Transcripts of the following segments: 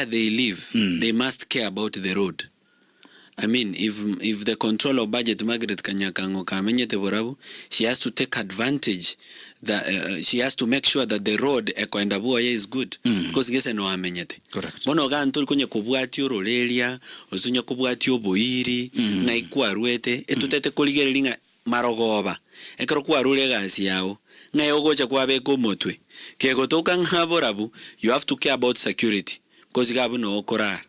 they live they must care about the road. I mean if if the controller of budget Margaret Kanyakang'o kamenyete borabu she has to take advantage the she has to make sure that the road ekoenda bwoye is good because gese no amenyete. Correct. Bono iga ntori konya kobwatia ororeria gose tonya kobwatia oboiri ng'ai kwarwete etotete korigereria ng'a marogoba ekero kwarure egasi yago ng'ai ogocha kwabeka omotwe kegotoka ng'a borabu you have to care about security because iga abwo noo okorara.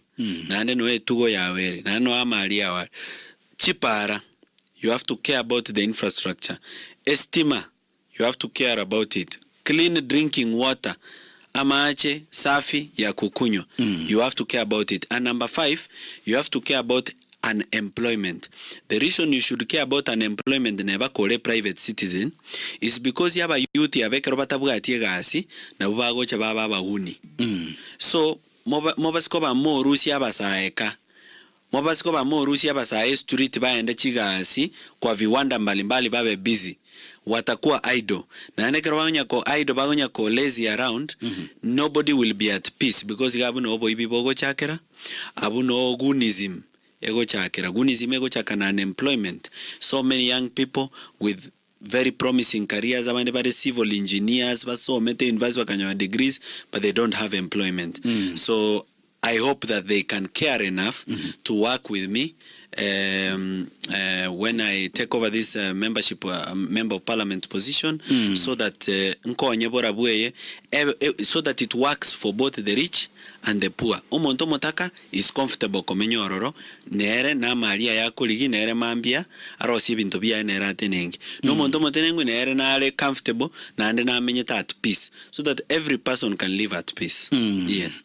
Naende noe etugo yao ere, naende noe amari ao are. Chipara, you have to care about the infrastructure. Estima, you have to care about it. Clean drinking water, amache safi ya kukunywa, you have to care about it. And number five, you have to care about unemployment. The reason you should care about unemployment neba kore private citizen, is because aba youth aba ekero batabwati egasi, nabwo bagocha baba abaguni. So, Mobe mobase koba morusie abasae ka, mobase koba morusie abasae estreet baende chigasi kwa viwanda mbalimbali babe busy, watakuwa idle. Naende ekero bagonya ko idle bagonya ko lazy around, nobody will be at peace because iga abwo noo oboibi bogochakera, abwo noo goonism egochakera. Goonism egochaka na unemployment, so many young people with very promising careers abande bare civil engineers basomete university bakanyora degrees but they don't have employment so I hope that they can care enough to work with me when I take over this membership member of parliament position so that nkonye borabu eye ebe so that it works for both the rich and the poor. Omonto omotaka is comfortable komenya ororo, nere namari aye akorigia, nere mambia arosie ebinto biaye nere atenenke. Na omonto omotenenku nere nare comfortable naende namenyete at peace, so that every person can live at peace. Yes.